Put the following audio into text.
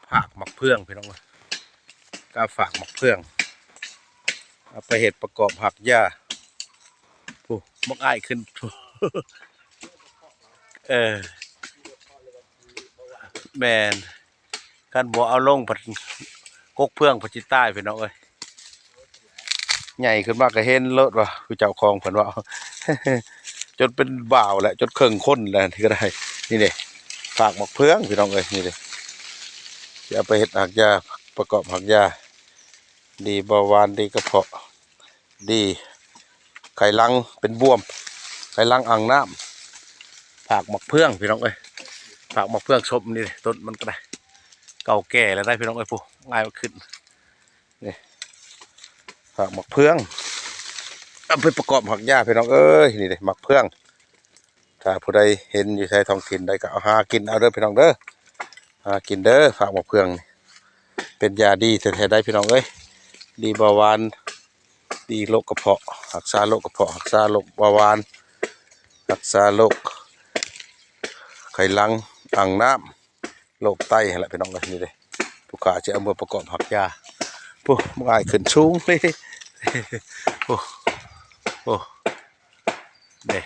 ຜາກໝາກເຟືອງພີ່ນ້ອງເອີຍ ກາຝາກໝາກເຟືອງ ເອົາໄປເຮັດປະກອບຮາກຢາ. ຜູ້ ບັກອ້າຍຂຶ້ນ ເອີ ແມ່ນ ຄັນບໍ່ເອົາລົງພັດ ກົກເຟືອງພັດຊິຕາຍພີ່ນ້ອງເອີຍ. ໃຫຍ່ຂຶ້ນມາກໍເຫັນໂລດວ່າ ຄືເຈົ້າຂອງເພິ່ນເວົ້າ ຈົນເປັນບ່າວແຫຼະ ຈົນເຄິ່ງຄົນແຫຼະ ນີ້ກໍໄດ້. ນີ້ເດ້ ຝາກໝາກເຟືອງພີ່ນ້ອງເອີຍ ນີ້ເດ້ ຊິເອົາໄປເຮັດຮາກຢາ ປະກອບຮາກຢາ ດີເບົາຫວານ ດີກະເພາະ ດີ ໄຂຫຼັງເປັນບວມ ໄຂຫຼັງອ່າງນ້ຳ. ຝາກໝາກເຟືອງພີ່ນ້ອງເອີຍ ຝາກໝາກເຟືອງສົມ ນີ້ເດ້ ຕົ້ນມັນກໍໄດ້ ເກົ່າແກ່ແລ້ວໄດ໋ພີ່ນ້ອງເອີຍ. ຜູ້ ງ່າຍມາຂຶ້ນ ນີ້ ຝາກໝາກເຟືອງ ເອົາໄປປະກອບຮາກຢາພີ່ນ້ອງເອີຍ. ນີ້ເດ້ໝາກເຟືອງ ຖ້າຜູ້ໃດເຫັນຢູ່ໃສທ້ອງຖິ່ນໃດກໍເອົາຫາກິນເອົາເດີພີ່ນ້ອງເດີ ຫາກິນເດີ. ຝາກໝາກເຟືອງນີ້ ເປັນຢາດີແທ້ໆໄດ໋ພີ່ນ້ອງເອີຍ ດີເບົາຫວານ ດີໂລກກະເພາະ ຮັກສາໂລກກະເພາະ ຮັກສາໂລກເບົາຫວານ ຮັກສາໂລກໄຂຫຼັງອ່າງນ້ຳ ໂລກໄຕຫັ້ນແຫຼະພີ່ນ້ອງເອີຍ. ນີ້ເດ້ ລູກຄ້າຈະເອົາມາປະກອບຮາກຢາ. ຜູ້ ບັກອ້າຍຂຶ້ນສູງເລີຍ ໂອ້ ໂອ້ ເດ້